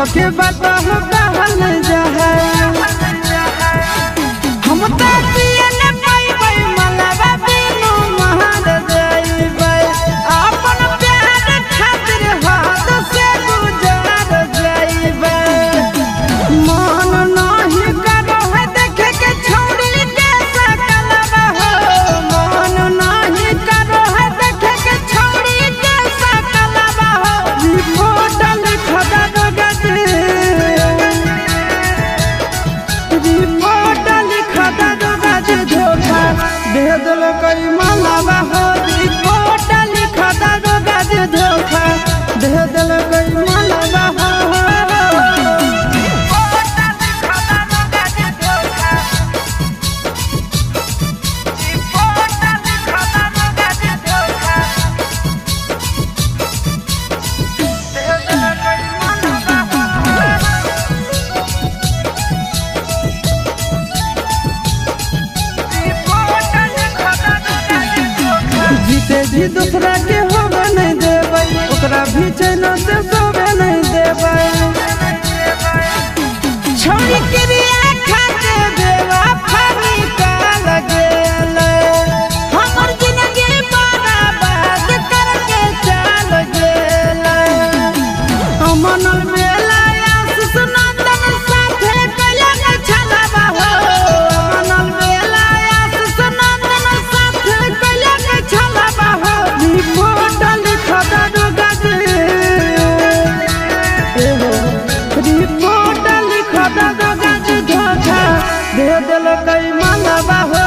के बात हो कहल जाए। हम त जिए न पाइबै मलबा बिनु मर जाइबै, अपन प्यार खातिर हद से गुजर जाइबै। मन नाही करो है देखे के छौड़ी के सकलबा हो, मन नाही करो है देखे के छौड़ी के सकलबा हो। रिपोर्ट लिख दो गजी, रिपोर्ट लिख दो गजी धोखा दे देलकै मलबा हो। रिपोर्ट लिख दो गजी धोखा दे देलकै मलबा हो। जीते जी दूसरा के होबे नहीं देबै, ओकरा भी चैन से सोबे नहीं देबै। छौड़ी क्रिया खाके बेवफाई काल गेलै, हमर जिंदगी बर्बाद करके चल गेलै। अमन बेला आशीष नंदन साथे कैला छलबा हो, अमन बेला आशीष नंदन साथे कैला छलबा हो। रिपोर्ट लिख दो गजी, रिपोर्ट लिख दो गजी धोखा दे देलकै मलबा हो।